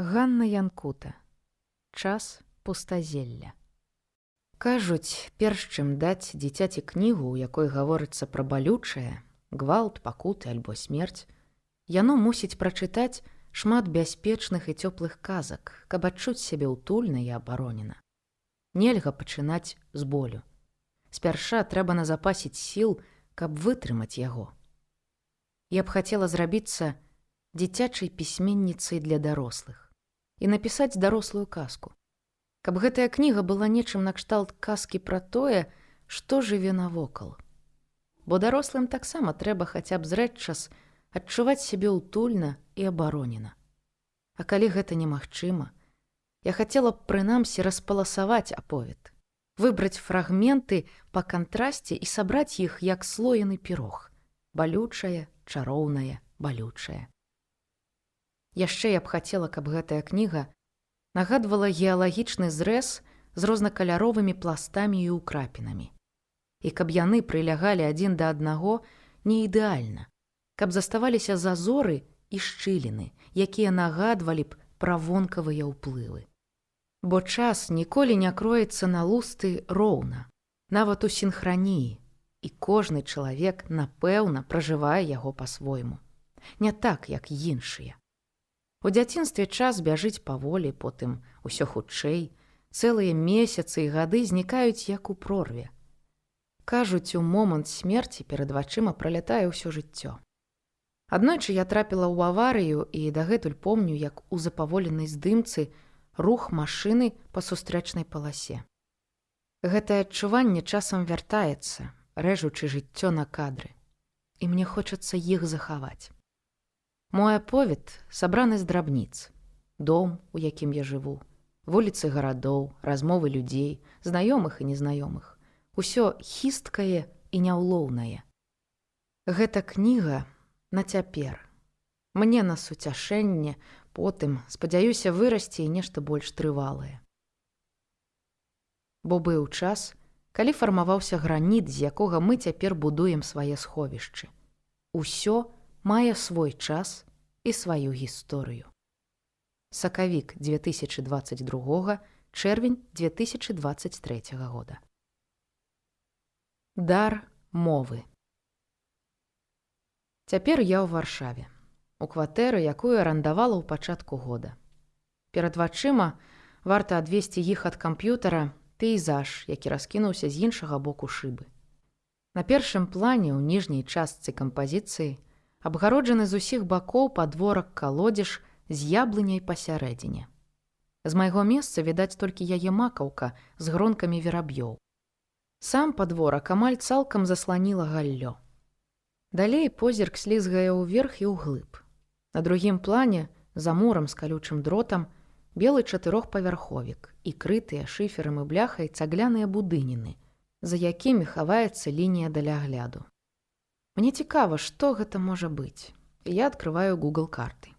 Ганна Янкута. Час пустазелля. Кажуць, перш чым даць дзіцяці кнігу, у якой гаворыцца пра балючае, гвалт, пакуты альбо смерць, яно мусіць прачытаць шмат бяспечных і цёплых казак, каб адчуць сябе ўтульна і абаронена. Нельга пачынаць з болю. Спярша трэба назапасіць сіл, каб вытрымаць яго. Я б хацела зрабіцца дзіцячай пісьменніцай для дарослых і напісаць дарослую казку. Каб гэтая кніга была нечым накшталт казкі пра тое, што жыве навокал. Бо дарослым таксама трэба хаця б зрэдчас адчуваць сябе ўтульна і абаронена. А калі гэта немагчыма, я хацела б прынамсі распаласаваць аповед, выбраць фрагменты па кантрасце і сабраць іх як слоены пірог, балючае, чароўнае, балючае. Яшчэ я б хацела, каб гэтая кніга нагадвала геалагічны зрэз з рознакаляровымі пластамі і ўкрапінамі. І каб яны прылягалі адзін да аднаго не ідэальна, каб заставаліся зазоры і шчыліны, якія нагадвалі б пра вонкавыя ўплывы. Бо час ніколі не кроецца на лусты роўна, нават у сінхраніі, і кожны чалавек, напэўна, пражывае яго па-свойму. Не так, як іншыя. У дзяцінстве час бяжыць паволі, потым усё хутчэй, цэлыя месяцы і гады знікаюць як у прорве. Кажуць, у момант смерці перад вачыма пралятае ўсё жыццё. Аднойчы я трапіла ў аварыю і дагэтуль помню, як у запаволенай здымцы рух машыны па сустрэчнай паласе. Гэтае адчуванне часам вяртаецца, рэжучы жыццё на кадры. І мне хочацца іх захаваць. Мой аповед сабраны з драбніц. Дом, у якім я жыву, вуліцы гарадоў, размовы людзей, знаёмых і незнаёмых. Усё хісткае і няўлоўнае. Гэта кніга на цяпер. Мне на суцяшэнне, потым, спадзяюся, вырасце і нешта больш трывалае. Бо быў час, калі фармаваўся граніт, з якога мы цяпер будуем свае сховішчы. Усё мае свой час і сваю гісторыю. Сакавік 2022, чэрвень 2023 года. Дар мовы. Цяпер я ў Варшаве, у кватэры, якую арандавала ў пачатку года. Перад вачыма, варта адвесці іх ад камп'ютара, пейзаж, які раскінуўся з іншага боку шыбы. На першым плане ў ніжняй частцы кампазіцыі абгароджаны з усіх бакоў падворак калодзеж з яблыняй пасярэдзіне. З майго месца відаць толькі яе макаўка з гронкамі вераб'ёў. Сам падворак амаль цалкам засланіла галлё. Далей позірк слізгае ўверх і ўглыб. На другім плане, за мурам з калючым дротам, белы чатырохпавярховік і крытыя шыферам і бляхай цагляныя будыніны, за якімі хаваецца лінія далягляду. Мне цікава, што гэта можа быць. І я адкрываю Google карты.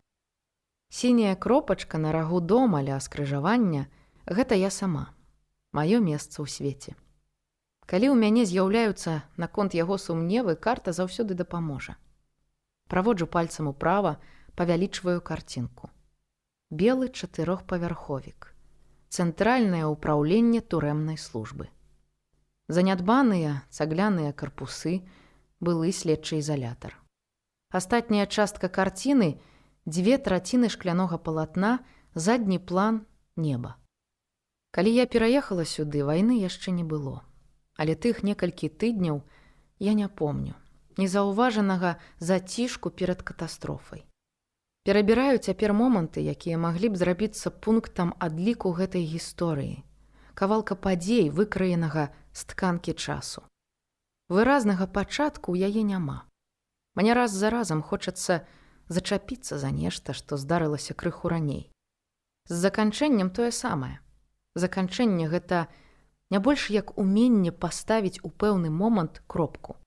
Сіняя кропачка на рагу дома ля скрыжавання — гэта я сама, маё месца ў свеце. Калі ў мяне з'яўляюцца наконт яго сумневы, карта заўсёды дапаможа. Праводжу пальцам управа, павялічваю карцінку. Белы чатырохпавярховік. Цэнтральнае ўпраўленне турэмнай службы. Занядбаныя цагляныя карпусы, былы следчы ізалятар. Астатняя частка карціны — дзве траціны шклянога палатна, задні план неба. Калі я пераехала сюды, вайны яшчэ не было. Але тых некалькі тыдняў я не помню, незаўважанага зацішку перад катастрофай. Перабіраю цяпер моманты, якія маглі б зрабіцца пунктам адліку гэтай гісторыі, кавалка падзей, выкраенага з тканкі часу. Выразнага пачатку ў яе няма. Мне раз за разам хочацца зачапіцца за нешта, што здарылася крыху раней. З заканчэннем тое самае. Заканчэнне — гэта не больш як уменне паставіць у пэўны момант кропку.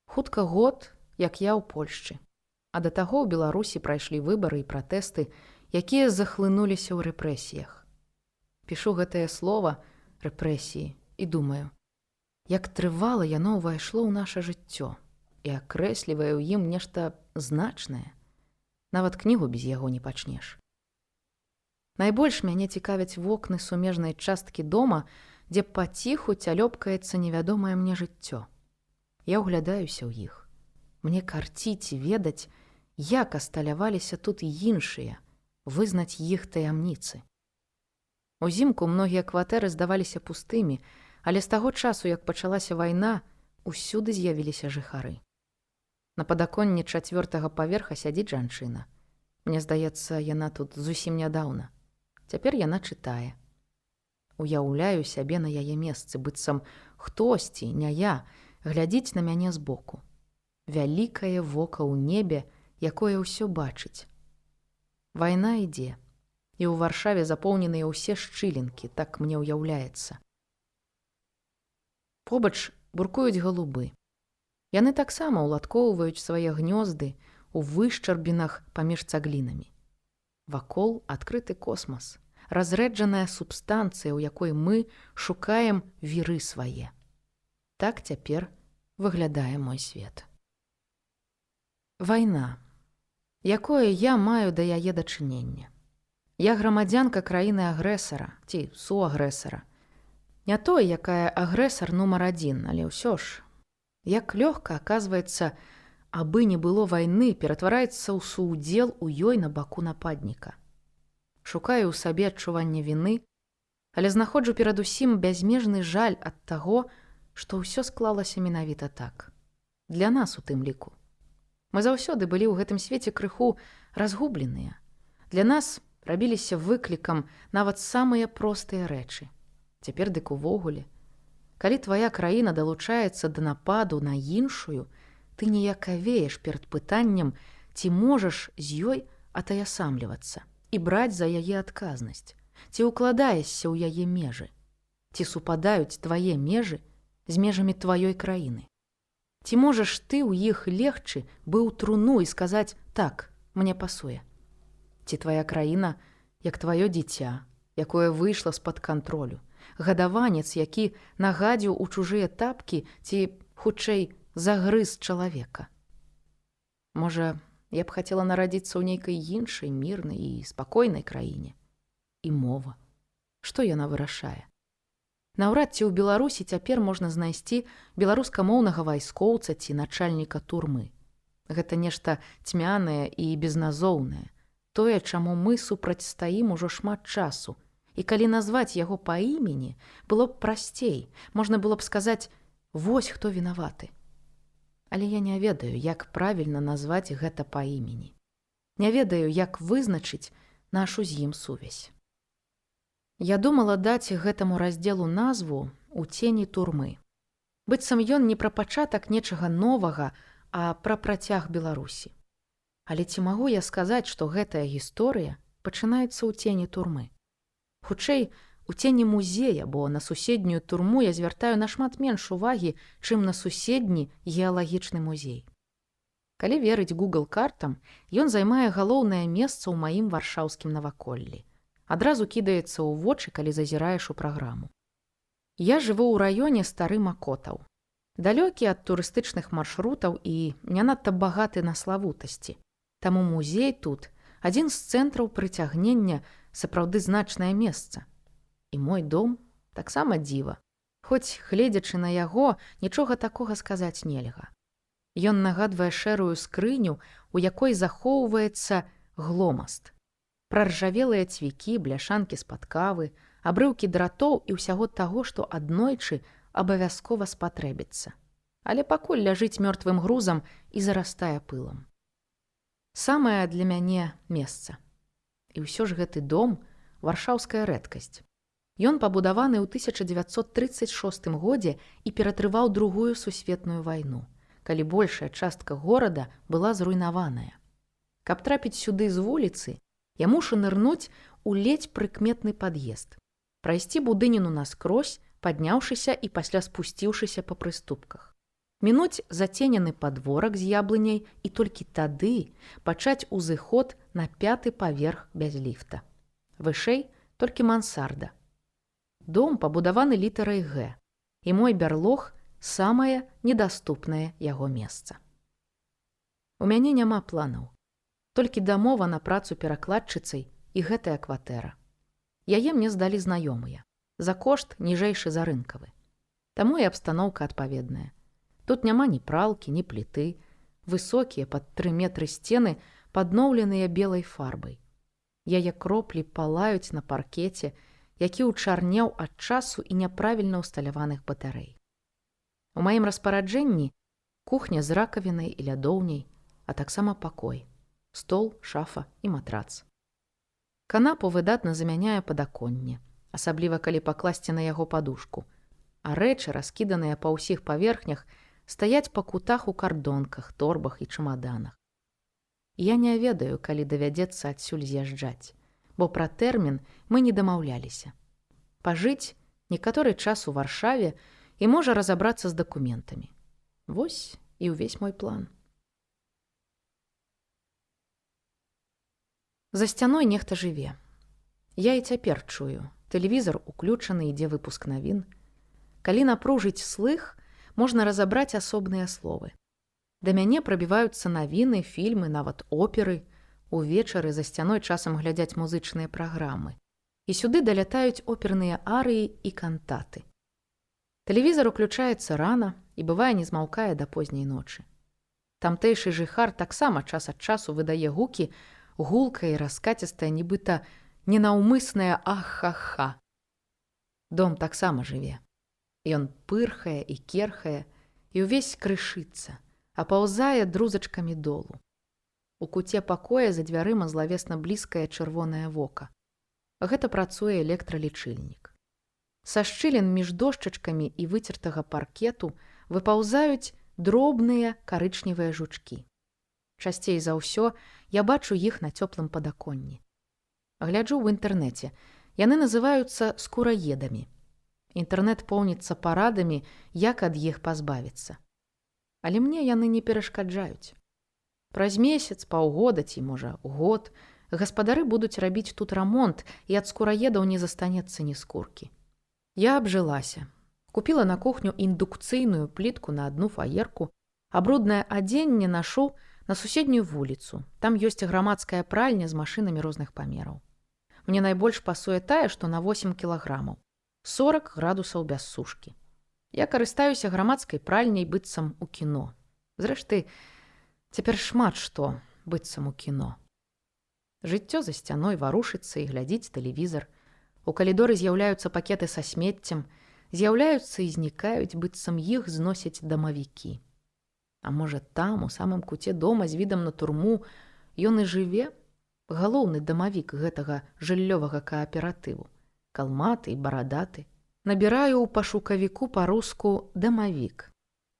Хутка год, як я ў Польшчы. А да таго ў Беларусі прайшлі выбары і пратэсты, якія захлынуліся ў рэпрэсіях. Пішу гэтае слово «рэпрэсіі» і думаю, як трывала яно ўвайшло ў наша жыццё і акрэслівае ў ім нешта значнае. Нават кнігу без яго не пачнеш. Найбольш мяне цікавяць вокны сумежнай часткі дома, дзе паціху цялёпкаецца невядомае мне жыццё. Я ўглядаюся ў іх. Мне карціць ведаць, як асталяваліся тут іншыя, вызнаць іх таямніцы. Узімку многія кватэры здаваліся пустымі, але з таго часу, як пачалася вайна, усюды з'явіліся жыхары. На падаконні чацвёртага паверха сядзіць жанчына. Мне здаецца, яна тут зусім нядаўна. Цяпер яна чытае. Уяўляю сябе на яе месцы, быццам хтосьці, не я, глядзіць на мяне збоку. Вялікае вока ў небе, якое ўсё бачыць. Вайна ідзе, і ў Варшаве запоўненыя ўсе шчылінкі, так мне ўяўляецца. Побач буркуюць галубы. Яны таксама ўладкоўваюць свае гнёзды ў вышчарбінах паміж цаглінамі. Вакол адкрыты космас, разрэджаная субстанцыя, у якой мы шукаем віры свае. Так цяпер выглядае мой свет. Вайна. Якое я маю да яе дачыненне? Я грамадзянка краіны-агрэсара ці суагрэсара. Не той, якая агрэсар нумар адзін, але ўсё ж. Як лёгка, аказваецца, абы не было вайны, ператвараецца ў суудзел у ёй на баку нападніка. Шукаю ў сабе адчуванне віны, але знаходжу перадусім бязмежны жаль ад таго, што ўсё склалася менавіта так. Для нас у тым ліку. Мы заўсёды былі ў гэтым свеце крыху разгубленыя. Для нас рабіліся выклікам нават самыя простыя рэчы. Цяпер дык увогуле. Калі твая краіна далучаецца да нападу на іншую, ты ніякавееш перад пытаннем, ці можаш з ёй атаясамлівацца і браць за яе адказнасць, ці ўкладаешся ў яе межы, ці супадаюць твае межы з межамі тваёй краіны. Ці можаш ты ў іх легчы быў труну і сказаць: так, мне пасуе. Ці твая краіна, як тваё дзіця, якое выйшла з-пад кантролю, гадаванец, які нагадзіў у чужыя тапкі ці, хутчэй, загрыз чалавека. Можа, я б хацела нарадзіцца ў нейкай іншай мірнай і спакойнай краіне. І мова. Што яна вырашае? Наўрад ці ў Беларусі цяпер можна знайсці беларускамоўнага вайскоўца ці начальніка турмы. Гэта нешта цьмянае і безназоўнае. Тое, чаму мы супрацьстаім ужо шмат часу. І калі назваць яго па імені, было б прасцей, можна было б сказаць: вось хто вінаваты. Але я не ведаю, як правільна назваць гэта па імені. Не ведаю, як вызначыць нашу з ім сувязь. Я думала даць гэтаму раздзелу назву «У цені турмы». Быццам ён не пра пачатак нечага новага, а пра працяг Беларусі. Але ці магу я сказаць, што гэтая гісторыя пачынаецца ў цені турмы? Хутчэй, у цені музея, бо на суседнюю турму я звяртаю нашмат менш увагі, чым на суседні геалагічны музей. Калі верыць Google картам, ён займае галоўнае месца ў маім варшаўскім наваколлі. Адразу кідаецца ў вочы, калі зазіраеш у праграму. Я жыву ў раёне Стары Макотаў. Далёкі ад турыстычных маршрутаў і не надта багаты на славутасці. Таму музей тут адзін з цэнтраў прыцягнення, сапраўды значнае месца. І мой дом таксама дзіва. Хоць, гледзячы на яго, нічога такога сказаць нельга. Ён нагадвае шэрую скрыню, у якой захоўваецца гломаст. Праржавелыя цвікі, бляшанкі з-пад кавы, абрыўкі дратоў і ўсяго таго, што аднойчы абавязкова спатрэбіцца. Але пакуль ляжыць мёртвым грузам і зарастае пылам. Самае для мяне месца. І ўсё ж гэты дом варшаўская рэдкасць. Ён пабудаваны ў 1936 годзе і ператрываў другую сусветную вайну, калі большая частка горада была зруйнаваная. Каб трапіць сюды з вуліцы, я мушу нырнуць у ледзь прыкметны пад'езд, прайсці будыніну наскрозь, падняўшыся і пасля спусціўшыся па прыступках. Мінуць заценены падворак з яблыняй і толькі тады пачаць узыход на пяты паверх без ліфта. Вышэй толькі мансарда. Дом пабудаваны літарай Г, і мой бярлог самае недаступнае яго месца. У мяне няма планаў. Толькі дамова на працу перакладчыцай і гэтая кватэра. Яе мне здалі знаёмыя. За кошт ніжэйшы за рынкавы. Таму і абстаноўка адпаведная. Тут няма ні пралкі, ні пліты. Высокія пад 3 метры сцены падноўленыя белай фарбай. Яе кроплі палаюць на паркеце, які ўчарнеў ад часу і няправільна ўсталяваных батарэй. У маім распараджэнні кухня з ракавінай і лядоўняй, а таксама пакой, стол, шафа і матрац. Канапу выдатна замяняе падаконне, асабліва калі пакласці на яго падушку, а рэчы, раскіданыя па ўсіх паверхнях, стаяць па кутах у кардонках, торбах і чамаданах. Я не ведаю, калі давядзецца адсюль з'язджаць, бо пра тэрмін мы не дамаўляліся. Пажыць некаторы час у Варшаве і можа разабрацца з дакументамі. Вось і ўвесь мой план. За сцяной нехта жыве. Я і цяпер чую. Тэлевізар уключаны, ідзе выпуск навін. Калі напружыць слых, можна разабраць асобныя словы. Да мяне прабіваюцца навіны, фільмы, нават оперы. Увечары за сцяной часам глядзяць музычныя праграмы. І сюды далятаюць оперныя арыі і кантаты. Тэлевізар уключаецца рана і бывае не змаўкае да позняй ночы. Тамтэйшы жыхар таксама час ад часу выдае гукі, гулкая і раскацістая, нібыта ненаўмысная ах-ха-ха. Дом таксама жыве. Ён пырхае і керхае, і ўвесь крышыцца, апаўзае друзачкамі долу. У куце пакоя за дзвярыма злавесна блізкае чырвонае вока. Гэта працуе электралічыльнік. Са шчылін між дошчачкамі і выцертага паркету выпаўзаюць дробныя карычневыя жучкі. Часцей за ўсё я бачу іх на цёплым падаконні. Гляджу ў інтэрнэце. Яны называюцца скураедамі. Інтэрнэт поўніцца парадамі, як ад іх пазбавіцца. Але мне яны не перашкаджаюць. Праз месяц, паўгода ці, можа, год, гаспадары будуць рабіць тут рамонт, і ад скураедаў не застанецца ні скуркі. Я абжылася. Купіла на кухню індукцыйную плітку на адну фаерку, а бруднае адзенне нашу на суседнюю вуліцу. Там ёсць грамадская пральня з машынамі розных памераў. Мне найбольш пасуе тая, што на 8 кілаграмаў. 40 градусаў без сушкі. Я карыстаюся грамадскай пральняй быццам у кіно. Зрэшты, цяпер шмат што быццам у кіно. Жыццё за сцяной варушыцца і глядзіць тэлевізар. У калідоры з'яўляюцца пакеты са смеццем, з'яўляюцца і знікаюць, быццам іх зносяць дамавікі. А можа, там, у самым куце дома з відам на турму, ён і жыве, галоўны дамавік гэтага жыллёвага кааператыву, калматы і барадаты. Набіраю ў пашукавіку па-руску «дамавік».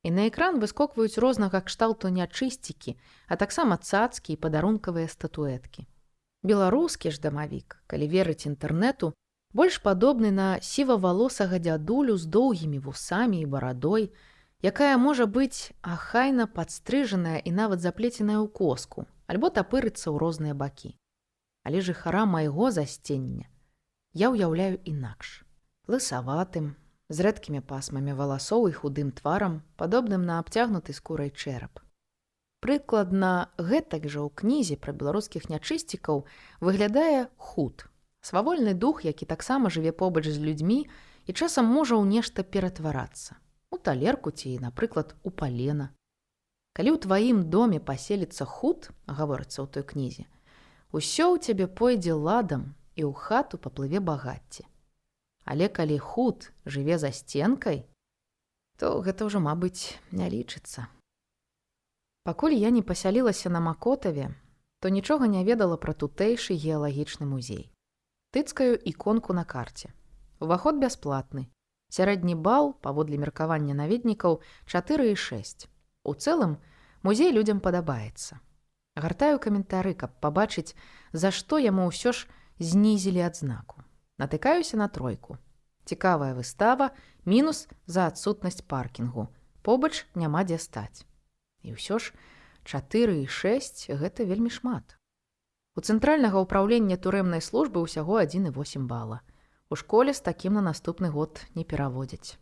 І на экран выскокваюць рознага кшталту нячысцікі, а таксама цацкі і падарункавыя статуэткі. Беларускі ж дамавік, калі верыць інтэрнэту, больш падобны на сівавалосага дзядулю з доўгімі вусамі і барадой, якая можа быць ахайна падстрыжаная і нават заплеценая ў коску, альбо тапырыцца ў розныя бакі. Але жыхара майго засцення я ўяўляю інакш. Лысаватым, з рэдкімі пасмамі валасоў і худым тварам, падобным на абцягнуты скурай чэрап. Прыкладна гэтак жа ў кнізе пра беларускіх нячысцікаў выглядае худ, свавольны дух, які таксама жыве побач з людзьмі і часам можа ў нешта ператварацца. У талерку ці, напрыклад, у палена. Калі ў тваім доме паселіцца худ, гаворыцца ў той кнізе, усё ў цябе пойдзе ладам і ў хату паплыве багацце. Але калі худ жыве за сценкай, то гэта ўжо, мабыць, не лічыцца. Пакуль я не пасялілася на Макотаве, то нічога не ведала пра тутэйшы геалагічны музей. Тыцкаю іконку на карце. Уваход бясплатны. Сярэдні бал, паводле меркавання наведнікаў, 4,6. У цэлым музей людзям падабаецца. Гартаю каментары, каб пабачыць, за што яму ўсё ж знізілі адзнаку. Натыкаюся на тройку. Цікавая выстава, мінус за адсутнасць паркінгу. Побач няма дзе стаць. І ўсё ж 4,6 гэта вельмі шмат. У цэнтральнага ўпраўлення турэмнай службы ўсяго 1,8 бала. У школе з такім на наступны год не пераводзяць.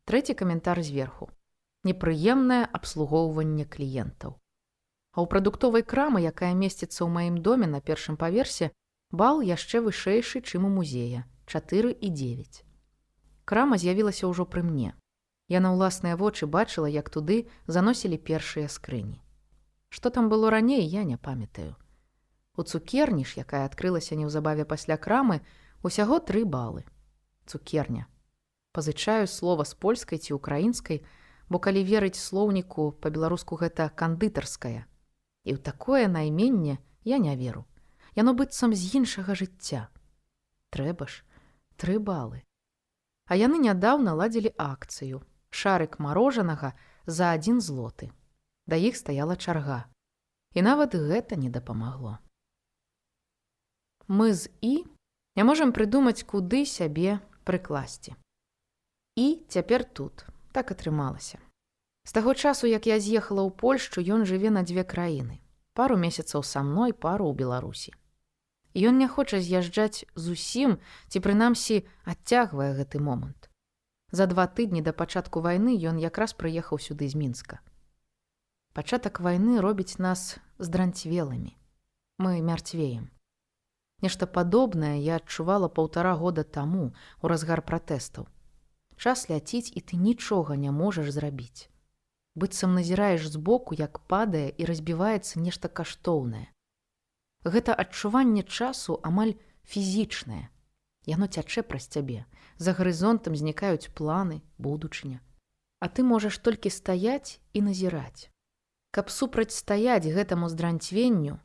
Трэці каментар зверху. Непрыемнае абслугоўванне кліентаў. А ў прадуктовай крамы, якая месціцца ў маім доме на першым паверсе, Бал яшчэ вышэйшы, чым у музея 4,9. Крама з'явілася ўжо пры мне. Я на ўласныя вочы бачыла, як туды заносілі першыя скрыні. Што там было раней, я не памятаю. У цукерні ж, якая адкрылася неўзабаве пасля крамы, усяго 3 балы. Цукерня. Пазычаю слова з польскай ці украінскай, бо калі верыць слоўніку, па-беларуску гэта кандытарская. І ў такое найменне я не веру. Яно быццам з іншага жыцця. Трэба ж 3 балы. А яны нядаўна ладзілі акцыю. Шарык марожанага за 1 злоты. Да іх стаяла чарга. І нават гэта не дапамагло. Мы з І не можам прыдумаць, куды сябе прыкласці. І цяпер тут. Так атрымалася. З таго часу, як я з'ехала ў Польшчу, ён жыве на дзве краіны. Пару месяцаў са мной, пару ў Беларусі. Ён не хоча з'язджаць зусім ці прынамсі адцягвае гэты момант. За 2 тыдні да пачатку вайны ён якраз прыехаў сюды з Мінска. Пачатак вайны робіць нас здранцвелымі. Мы мярцвеем. Нешта падобнае я адчувала 1,5 года таму у разгар пратэстаў. Час ляціць, і ты нічога не можаш зрабіць. Быццам назіраеш збоку, як падае і разбіваецца нешта каштоўнае. Гэта адчуванне часу амаль фізічнае. Яно цячэ праз цябе. За гарызонтам знікаюць планы, будучыня. А ты можаш толькі стаяць і назіраць. Каб супрацьстаяць гэтаму здранцвенню,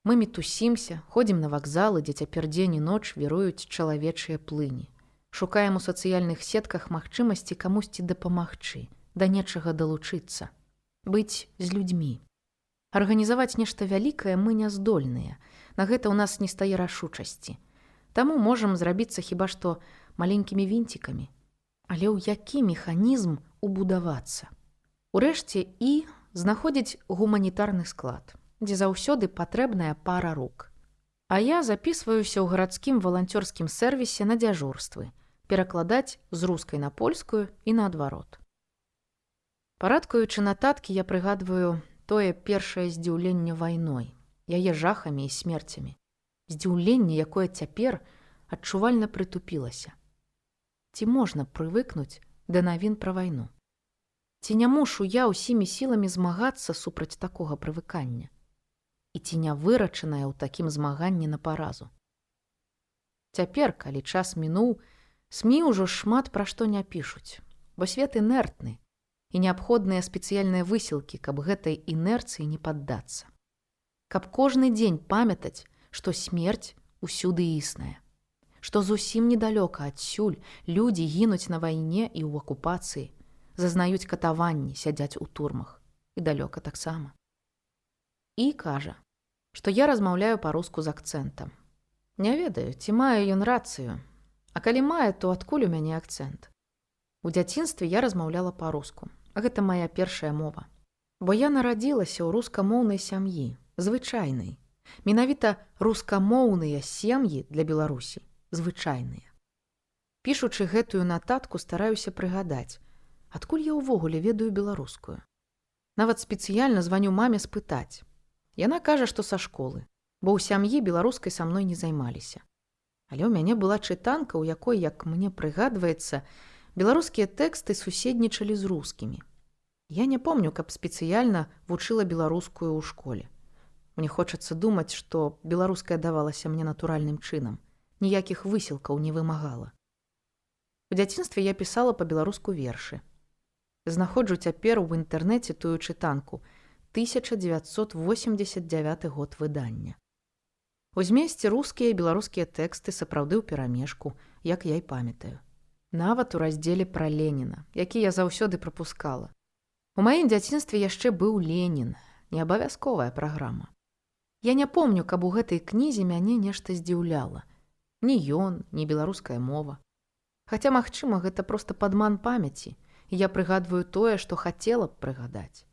мы мітусімся, ходзім на вакзалы, дзе цяпер дзень і ноч віруюць чалавечыя плыні. Шукаем у сацыяльных сетках магчымасці камусьці дапамагчы, да нечага далучыцца, быць з людзьмі. Арганізаваць нешта вялікае мы не здольныя. На гэта ў нас не стае рашучасці. Таму можам зрабіцца хіба што маленькімі вінцікамі. Але ў які механізм убудавацца? Урэшце І знаходзіць гуманітарны склад, дзе заўсёды патрэбная пара рук. А я запісваюся ў гарадскім валанцёрскім сэрвісе на дзяжурствы, перакладаць з рускай на польскую і наадварот. Парадкуючы нататкі, я прыгадваю тое першае здзіўленне вайной, яе жахамі і смерцямі. Здзіўленне, якое цяпер адчувальна прытупілася. Ці можна прывыкнуць да навін пра вайну? Ці не мушу я ўсімі сіламі змагацца супраць такога прывыкання? І ці не вырачаная ў такім змаганні на паразу? Цяпер, калі час мінуў, СМІ ўжо шмат пра што не пішуць, бо свет інертны, і неабходныя спецыяльныя высілкі, каб гэтай інерцыі не паддацца. Каб кожны дзень памятаць, што смерць усюды існая, што зусім недалёка адсюль людзі гінуць на вайне і ў акупацыі, зазнаюць катаванні, сядзяць у турмах. І далёка таксама. І кажа, што я размаўляю па-руску з акцэнтам. Не ведаю, ці мае ён рацыю. А калі мае, то адкуль у мяне акцэнт? У дзяцінстве я размаўляла па-руску. Гэта мая першая мова. Бо я нарадзілася ў рускамоўнай сям'і, звычайнай. Менавіта рускамоўныя сем'і для Беларусі звычайныя. Пішучы гэтую нататку, стараюся прыгадаць, адкуль я ўвогуле ведаю беларускую. Нават спецыяльна званю маме спытаць. Яна кажа, што са школы, бо ў сям'і беларускай са мной не займаліся. Але ў мяне была чытанка, у якой, як мне прыгадваецца, беларускія тэксты суседнічалі з рускімі. Я не помню, каб спецыяльна вучыла беларускую ў школе. Мне хочацца думаць, што беларуская давалася мне натуральным чынам, ніякіх высілкаў не вымагала. У дзяцінстве я пісала па-беларуску вершы. Знаходжу цяпер у інтэрнэце тую чытанку 1989 год выдання. У змесце рускія і беларускія тэксты сапраўды ў перамешку, як я і памятаю. Нават у раздзеле пра Леніна, які я заўсёды прапускала. У маім дзяцінстве яшчэ быў Ленін, неабавязковая праграма. Я не помню, каб у гэтай кнізе мяне нешта здзіўляла. Ні ён, ні беларуская мова. Хаця, магчыма, гэта проста падман памяці, і я прыгадваю тое, што хацела б прыгадаць.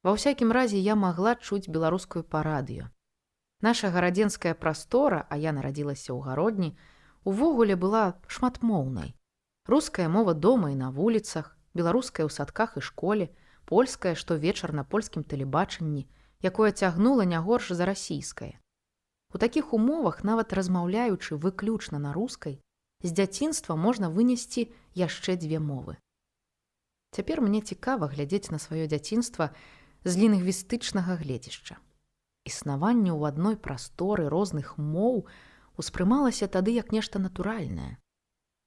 Ва ўсякім разе я магла чуць беларускую па радыё. Наша гарадзенская прастора, а я нарадзілася ў Гародні, увогуле была шматмоўнай. Руская мова дома і на вуліцах, беларуская ў садках і школе, польская штовечар на польскім тэлебачанні, якое цягнула не горш за расійскае. У такіх умовах, нават размаўляючы выключна на рускай, з дзяцінства можна вынесці яшчэ дзве мовы. Цяпер мне цікава глядзець на сваё дзяцінства з лінгвістычнага гледзішча. Існаванне ў адной прасторы розных моў успрымалася тады як нешта натуральнае.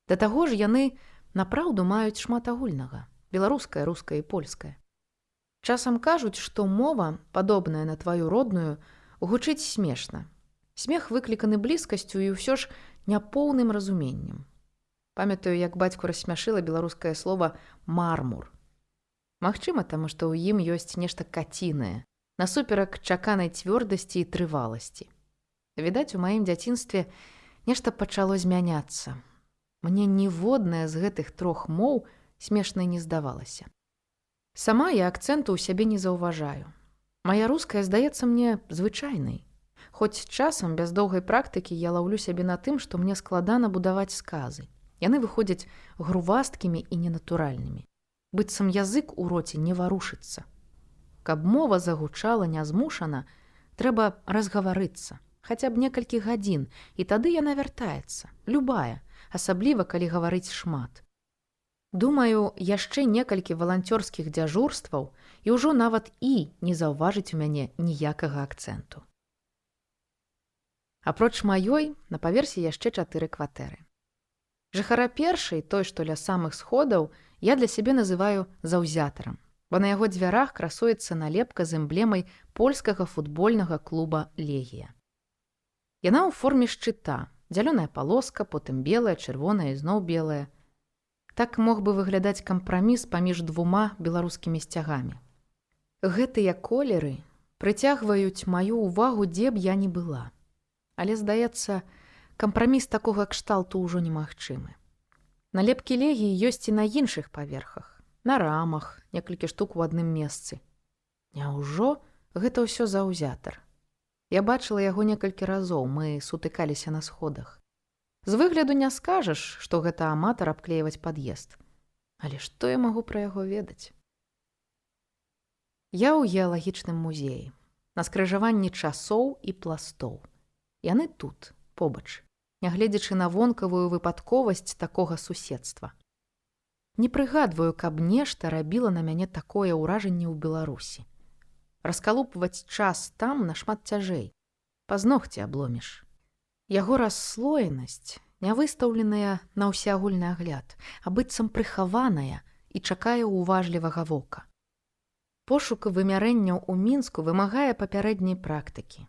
Да таго ж яны напраўду маюць шмат агульнага: беларуская, руская і польская. Часам кажуць, што мова, падобная на тваю родную, гучыць смешна. Смех выкліканы блізкасцю і ўсё ж няпоўным разуменнем. Памятаю, як бацьку рассмяшыла беларускае слово мармур. Магчыма, таму што ў ім ёсць нешта кацінае, насуперак чаканай цвёрдасці і трываласці. Відаць, у маім дзяцінстве нешта пачало змяняцца. Мне ніводная з гэтых трох моў смешнай не здавалася. Сама я акцэнту ў сябе не заўважаю. Мая руская здаецца мне звычайнай. Хоць часам без доўгай практыкі я лаўлю сябе на тым, што мне складана будаваць сказы. Яны выходзяць грувасткімі і ненатуральнымі. Быццам язык у роце не варушыцца. Каб мова загучала нязмушана, трэба разгаварыцца, хаця б некалькі гадзін, і тады яна вяртаецца, любая, асабліва калі гаварыць шмат. Думаю, яшчэ некалькі валанцёрскіх дзяжурстваў і ўжо нават і не заўважыць у мяне ніякага акцэнту. Апроч маёй, на паверсе яшчэ чатыры кватэры. Жыхара першай, той, што ля самых сходаў, я для сябе называю заўзятарам, бо на яго дзвярах красуецца налепка з эмблемай польскага футбольнага клуба Легія. Яна ў форме шчыта, зялёная палоска, потым белая, чырвоная і зноў белая. Так мог бы выглядаць кампраміс паміж двума беларускімі сцягамі. Гэтыя колеры прыцягваюць маю ўвагу, дзе б я ні была. Але, здаецца, кампраміс такога кшталту ўжо немагчымы. Налепкі Легіі ёсць і на іншых паверхах, на рамах, некалькі штук у адным месцы. Няўжо гэта ўсё заўзятар? Я бачыла яго некалькі разоў, мы сутыкаліся на сходах. З выгляду не скажаш, што гэта аматар абклейваць пад'езд. Але што я магу пра яго ведаць? Я ў геалагічным музеі, на скрыжаванні часоў і пластоў. Яны тут, побач, нягледзячы на вонкавую выпадковасць такога суседства. Не прыгадваю, каб нешта рабіла на мяне такое ўражанне ў Беларусі. Раскалупваць час там нашмат цяжэй. Пазногці абломіш. Яго расслоенасць не выстаўленая на ўсеагульны агляд, а быццам прыхаваная і чакае ўважлівага вока. Пошук вымярэнняў у Мінску вымагае папярэдняй практыкі.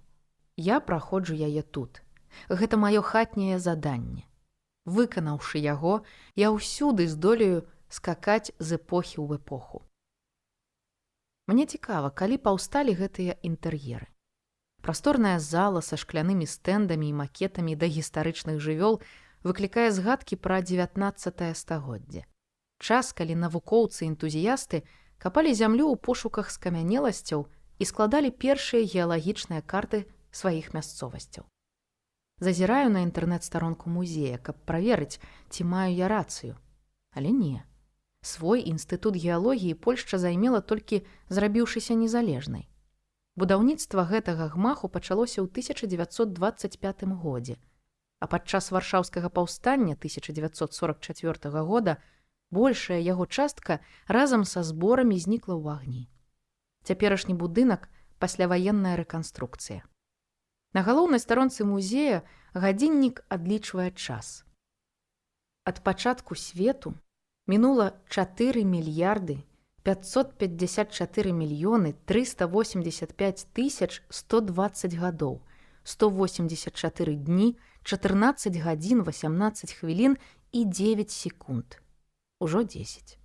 Я праходжу яе тут. Гэта маё хатняе заданне. Выканаўшы яго, я ўсюды здолею скакаць з эпохі ў эпоху. Мне цікава, калі паўсталі гэтыя інтэр'еры. Прасторная зала са шклянымі стэндамі і макетамі дагістарычных жывёл выклікае згадкі пра 19 стагоддзе. Час, калі навукоўцы-энтузіясты капалі зямлю ў пошуках скамянеласцяў і складалі першыя геалагічныя карты сваіх мясцовасцяў. Зазіраю на інтэрнэт-старонку музея, каб праверыць, ці маю я рацыю. Але не. Свой інстытут геалогіі Польшча займела, толькі зрабіўшыся незалежнай. Будаўніцтва гэтага гмаху пачалося ў 1925 годзе, а падчас Варшаўскага паўстання 1944 года большая яго частка разам са зборамі знікла ў агні. Цяперашні будынак — пасляваенная рэканструкцыя. На галоўнай старонцы музея гадзіннік адлічвае час. Ад пачатку свету мінула 4 мільярды 554 мільёны 385 тысяч 120 гадоў, 184 дні, 14 гадзін, 18 хвілін і 9 секунд. Ужо 10.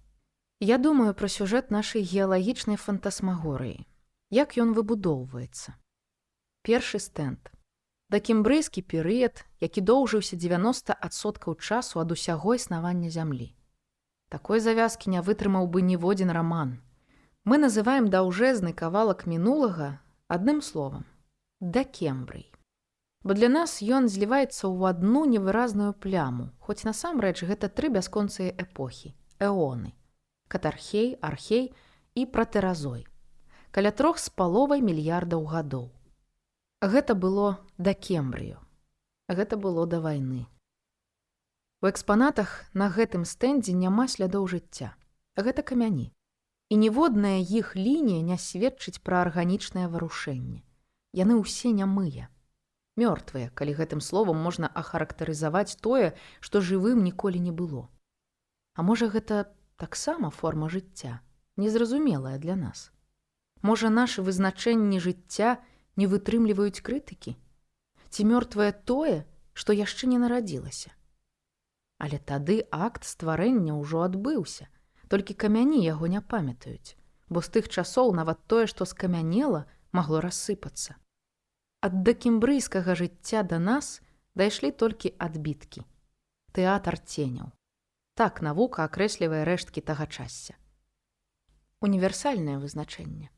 Я думаю пра сюжэт нашай геалагічнай фантасмагорыі. Як ён выбудоўваецца? Першы стэнд. Дакембрыйскі перыяд, які доўжыўся 90% часу ад усяго існавання зямлі. Такой завязкі не вытрымаў бы ніводзін раман. Мы называем даўжэзны кавалак мінулага адным словам — дакембрый. Бо для нас ён зліваецца ў адну невыразную пляму, хоць насамрэч гэта тры бясконцыя эпохі, эоны: катархей, архей і пратэразой. Каля 3,5 мільярдаў гадоў. Гэта было да Кембрыю. Гэта было да вайны. У экспанатах на гэтым стэндзе няма слядоў жыцця. Гэта камяні. І ніводная іх лінія не сведчыць пра арганічнае варушэнне. Яны ўсе нямыя. Мёртвыя, калі гэтым словам можна ахарактарызаваць тое, што жывым ніколі не было. А можа, гэта таксама форма жыцця, незразумелая для нас. Можа, нашы вызначэнні жыцця не вытрымліваюць крытыкі? Ці мёртвае тое, што яшчэ не нарадзілася? Але тады акт стварэння ўжо адбыўся, толькі камяні яго не памятаюць, бо з тых часоў нават тое, што скамянела, магло рассыпацца. Ад дакембрыйскага жыцця да нас дайшлі толькі адбіткі. Тэатр ценяў. Так навука акрэслівае рэшткі тагачасся. Універсальнае вызначэнне.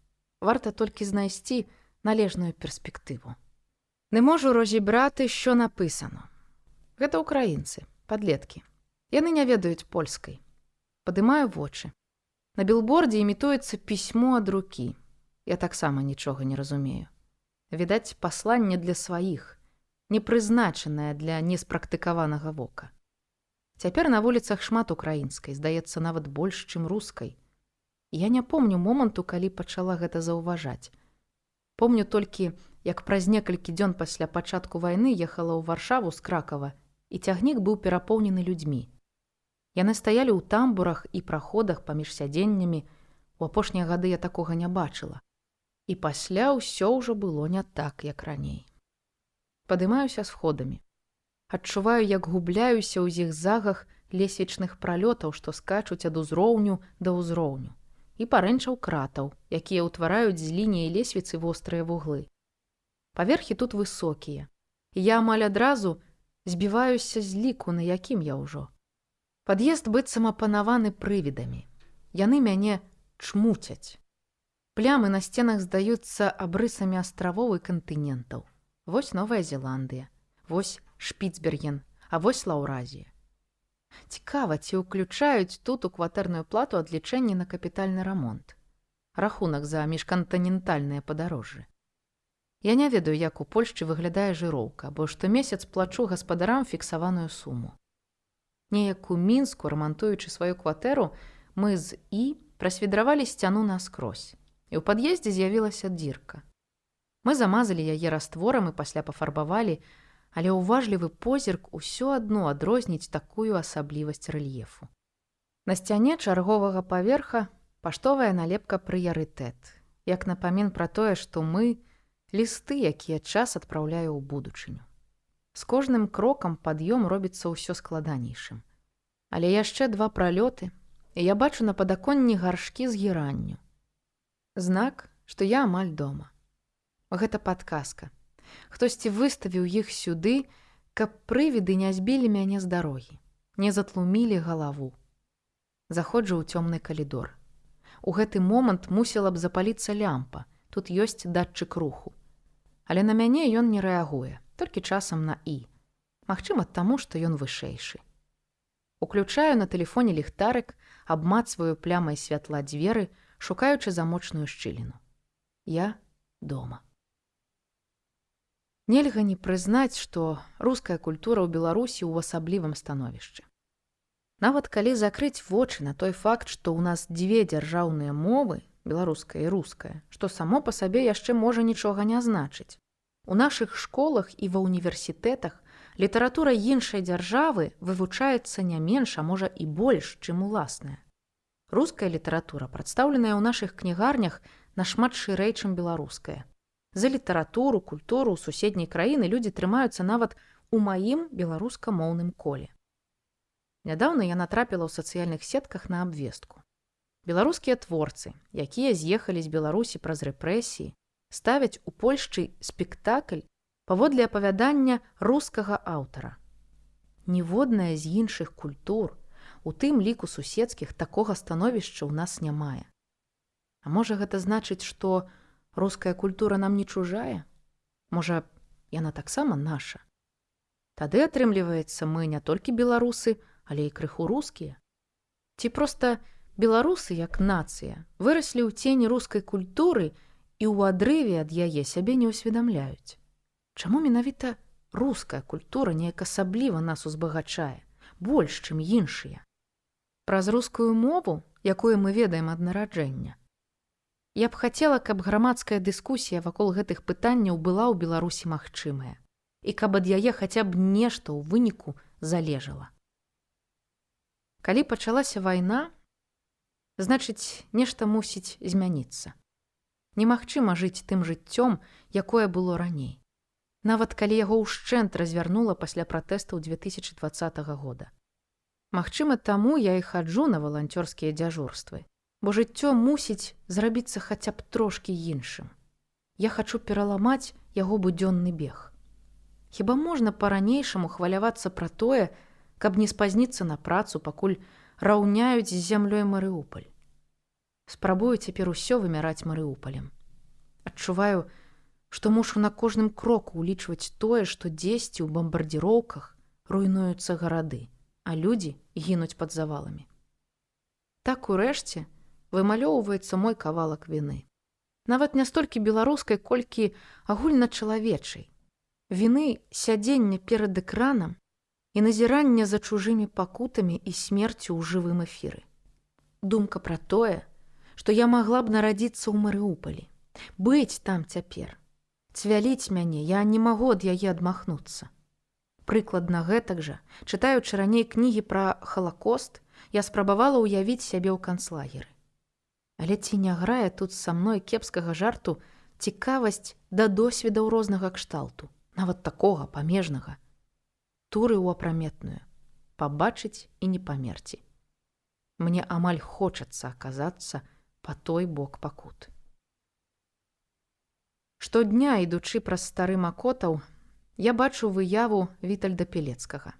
Варта толькі знайсці належную перспектыву. Не можу розібрати, що написано. Гэта украінцы, падлеткі. Яны не ведаюць польскай. Падымаю вочы. На білбордзе імітуецца пісьмо ад рукі. Я таксама нічога не разумею. Відаць, пасланне для сваіх, не прызначанае для неспрактыкаванага вока. Цяпер на вуліцах шмат украінскай, здаецца, нават больш, чым рускай. Я не помню моманту, калі пачала гэта заўважаць. Помню толькі, як праз некалькі дзён пасля пачатку вайны ехала ў Варшаву з Кракава, і цягнік быў перапоўнены людзьмі. Яны стаялі ў тамбурах і праходах паміж сядзеннямі. У апошнія гады я такога не бачыла. І пасля ўсё ўжо было не так, як раней. Падымаюся сходамі. Адчуваю, як губляюся ў зігзагах лесвічных пралётаў, што скачуць ад узроўню да ўзроўню, і парэнчаў кратаў, якія ўтвараюць з лініі лесвіцы вострыя вуглы. Паверхі тут высокія. Я амаль адразу збіваюся з ліку, на якім я ўжо. Пад'езд быццам апанаваны прывідамі. Яны мяне чмуцяць. Плямы на сценах здаюцца абрысамі астравоў і кантынентаў. Вось Новая Зеландыя, вось Шпіцберген, а вось Лаўразія. Цікава, ці ўключаюць тут у кватэрную плату адлічэнні на капітальны рамонт. Рахунак за міжкантынентальныя падарожжы. Я не ведаю, як у Польшчы выглядае жыроўка, бо штомесяц плачу гаспадарам фіксаваную суму. Неяк у Мінску, рамантуючы сваю кватэру, мы з І прасвідравалі сцяну наскрозь, і ў пад'ездзе з'явілася дзірка. Мы замазалі яе растворам і пасля пафарбавалі, але ўважлівы позірк усё адно адрозніць такую асаблівасць рэльефу. На сцяне чарговага паверха паштовая налепка «Прыярытэт», як напамін пра тое, што мы лісты, якія час адпраўляе ў будучыню. З кожным крокам пад'ём робіцца ўсё складанейшым. Але яшчэ два пралёты, і я бачу на падаконні гаршкі з геранню. Знак, што я амаль дома. Гэта падказка. Хтосьці выставіў іх сюды, каб прывіды не збілі мяне з дарогі, не затлумілі галаву. Заходжу ў цёмны калідор. У гэты момант мусіла б запаліцца лямпа, тут ёсць датчык руху. Але на мяне ён не рэагуе, толькі часам на І. Магчыма, таму, што ён вышэйшы. Уключаю на тэлефоне ліхтарык, абмацваю плямай святла дзверы, шукаючы замочную шчыліну. Я дома. Нельга не прызнаць, што руская культура ў Беларусі ў асаблівым становішчы. Нават калі закрыць вочы на той факт, што ў нас дзве дзяржаўныя мовы, беларуская і руская, што само па сабе яшчэ можа нічога не значыць. У нашых школах і ва ўніверсітэтах літаратура іншай дзяржавы вывучаецца не менш, а можа і больш, чым уласная. Руская літаратура прадстаўленая ў нашых кнігарнях нашмат шырэй, чым беларуская. За літаратуру, культуру ў суседняй краіны людзі трымаюцца нават у маім беларускамоўным коле. Нядаўна я натрапіла ў сацыяльных сетках на абвестку. Беларускія творцы, якія з'ехалі з Беларусі праз рэпрэсіі, ставяць у Польшчы спектакль паводле апавядання рускага аўтара. Ніводная з іншых культур, у тым ліку суседскіх, такога становішча ў нас не мае. А можа, гэта значыць, што руская культура нам не чужая? Можа, яна таксама наша? Тады атрымліваецца, мы не толькі беларусы, але і крыху рускія. Ці проста беларусы, як нацыя, выраслі ў цені рускай культуры і ў адрыве ад яе сябе не ўсведамляюць. Чаму менавіта руская культура неяк асабліва нас узбагачае, больш, чым іншыя? Праз рускую мову, якую мы ведаем ад нараджэння. Я б хацела, каб грамадская дыскусія вакол гэтых пытанняў была ў Беларусі магчымая і каб ад яе хаця б нешта ў выніку залежала. Калі пачалася вайна, значыць, нешта мусіць змяніцца. Немагчыма жыць тым жыццём, якое было раней. Нават калі яго ўшчэнт развярнула пасля пратэстаў 2020 года. Магчыма, таму я і хаджу на валанцёрскія дзяжурствы, бо жыццё мусіць зрабіцца хаця б трошкі іншым. Я хачу пераламаць яго будзённы бег. Хіба можна па-ранейшаму хвалявацца пра тое, каб не спазніцца на працу, пакуль раўняюць з зямлёй Марыуполь? Спрабую цяпер усё вымяраць Марыупалем. Адчуваю, што мушу на кожным кроку ўлічваць тое, што дзесьці ў бамбардзіроўках руйнуюцца гарады, а людзі гінуць пад заваламі. Так урэшце вымалёўваецца мой кавалак віны. Нават не столькі беларускай, колькі агульначалавечай. Віны сядзення перад экранам і назірання за чужымі пакутамі і смерцю ў жывым эфіры. Думка пра тое, што я магла б нарадзіцца ў Марыупалі, быць там цяпер. Цвяліць мяне, я не магу ад яе адмахнуцца. Прыкладна гэтак жа, чытаючы раней кнігі пра халакост, я спрабавала ўявіць сябе ў канцлагеры. Але ці не грае тут са мной кепскага жарту цікавасць да досведаў рознага кшталту, нават такога памежнага. Туры ў апраметную, пабачыць і не памерці. Мне амаль хочацца аказацца па той бок пакут. Штодня, ідучы праз стары Макотаў, я бачу выяву Вітальда Пілецкага.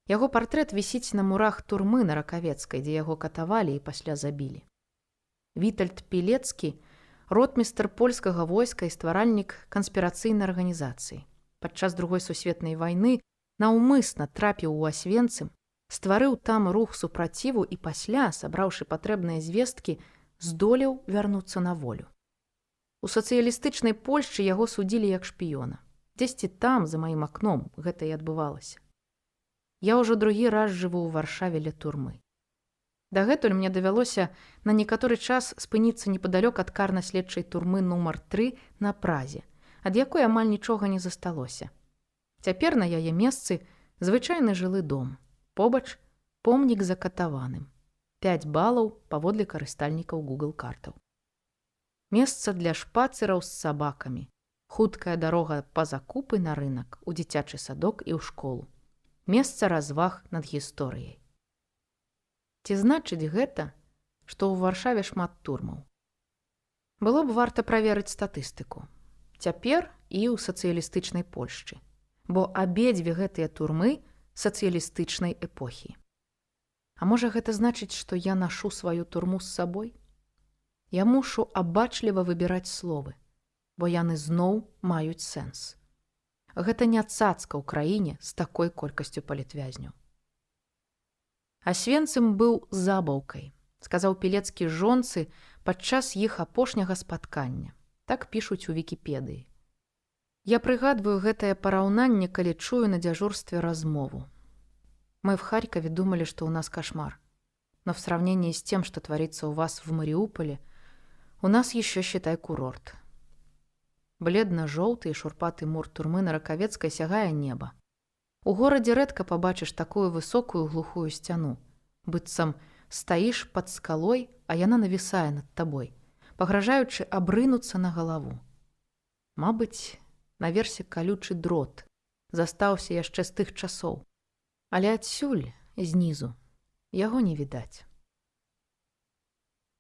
Яго партрэт вісіць на мурах турмы на Ракавецкай, дзе яго катавалі і пасля забілі. Вітальд Пілецкі ротмістр польскага войска і стваральнік канспірацыйнай арганізацыі. Падчас Другой сусветнай вайны наўмысна трапіў у Асвенцым, стварыў там рух супраціву і пасля, сабраўшы патрэбныя звесткі, здолеў вярнуцца на волю. У сацыялістычнай Польшчы яго судзілі як шпіёна. Дзесьці там, за маім акном, гэта і адбывалася. Я ўжо другі раз жыву ў Варшаве ля турмы. Дагэтуль мне давялося на некаторы час спыніцца непадалёк ад карна-следчай турмы нумар 3 на Празе, ад якой амаль нічога не засталося. Цяпер на яе месцы звычайны жылы дом. Побач помнік закатаваным. 5 балаў паводле карыстальнікаў Google картаў. Месца для шпацыраў з сабакамі. Хуткая дарога па закупы на рынак, у дзіцячы садок і ў школу. Месца разваг над гісторыяй. Ці значыць гэта, што ў Варшаве шмат турмаў? Было б варта праверыць статыстыку. Цяпер і ў сацыялістычнай Польшчы. Бо абедзве гэтыя турмы сацыялістычнай эпохі. А можа, гэта значыць, што я нашу сваю турму з сабой? Я мушу абачліва выбіраць словы, бо яны зноў маюць сэнс. Гэта не цацка ў краіне з такой колькасцю палітвязняў. Асвенцым быў забаўкай, сказаў Пілецкі жонцы падчас іх апошняга спаткання. Так пішуць у Вікіпедыі. Я прыгадваю гэтае параўнанне, калі чую на дзяжурстве размову. Мы в Харькове думали, что у нас кошмар. Но в сравнении с тем, что творится у вас в Мариуполе, у нас еще, считай, курорт. Бледна-жоўты і шурпаты мур турмы на Ракавецкай сягае неба. У горадзе рэдка пабачыш такую высокую глухую сцяну. Быццам стаіш пад скалой, а яна навісае над табой, пагражаючы абрынуцца на галаву. Мабыць, наверсе калючы дрот застаўся яшчэ з тых часоў. Але адсюль, знізу, яго не відаць.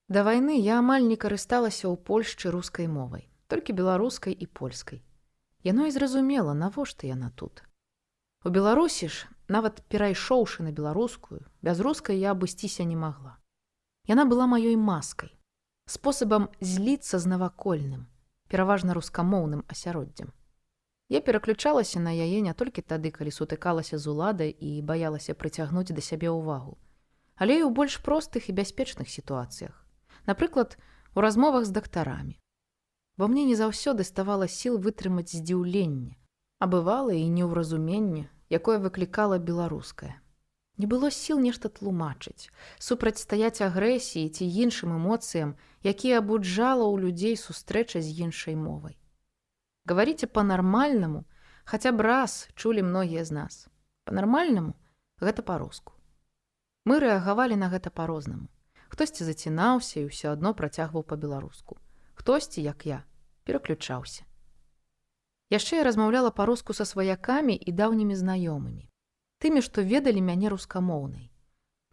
Да вайны я амаль не карысталася ў Польшчы рускай мовай, толькі беларускай і польскай. Яно і зразумела, навошта яна тут. У Беларусі ж, нават перайшоўшы на беларускую, без рускай я абысціся не магла. Яна была маёй маскай, спосабам зліцца з навакольным, пераважна рускамоўным асяроддзем. Я пераключалася на яе не толькі тады, калі сутыкалася з уладай і баялася прыцягнуць да сябе ўвагу, але і ў больш простых і бяспечных сітуацыях. Напрыклад, у размовах з дактарамі. Бо мне не заўсёды ставала сіл вытрымаць здзіўленне, А бывала і неўразуменне, якое выклікала беларускае. Не было сіл нешта тлумачыць, супрацьстаяць агрэсіі ці іншым эмоцыям, якія абуджала ў людзей сустрэча з іншай мовай. Гаварыце па-нармальнаму, хаця б раз чулі многія з нас. Па-нармальнаму гэта па-руску. Мы рэагавалі на гэта па-рознаму. Хтосьці зацінаўся і ўсё адно працягваў па-беларуску. Хтосьці, як я, пераключаўся. Яшчэ я размаўляла па-руску са сваякамі і даўнімі знаёмымі. Тымі, што ведалі мяне рускамоўнай.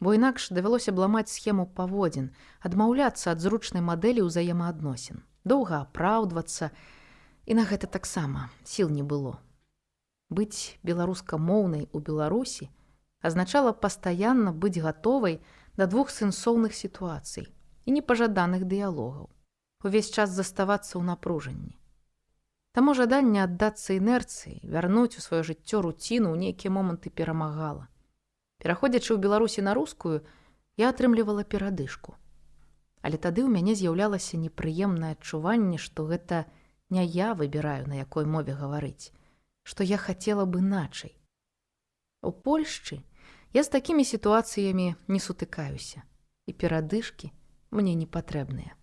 Бо інакш давялося б ламаць схему паводзін, адмаўляцца ад зручнай мадэлі ўзаемаадносін, доўга апраўдвацца, і на гэта таксама сіл не было. Быць беларускамоўнай у Беларусі азначала пастаянна быць гатовай да двухсэнсоўных сітуацый і непажаданых дыялогаў, увесь час заставацца ў напружанні. Таму жаданне аддацца інерцыі, вярнуць у сваё жыццё руціну ў нейкія моманты перамагала. Пераходзячы ў Беларусі на рускую, я атрымлівала перадышку. Але тады ў мяне з'яўлялася непрыемнае адчуванне, што гэта не я выбіраю, на якой мове гаварыць, што я хацела б іначай. У Польшчы я з такімі сітуацыямі не сутыкаюся, і перадышкі мне не патрэбныя.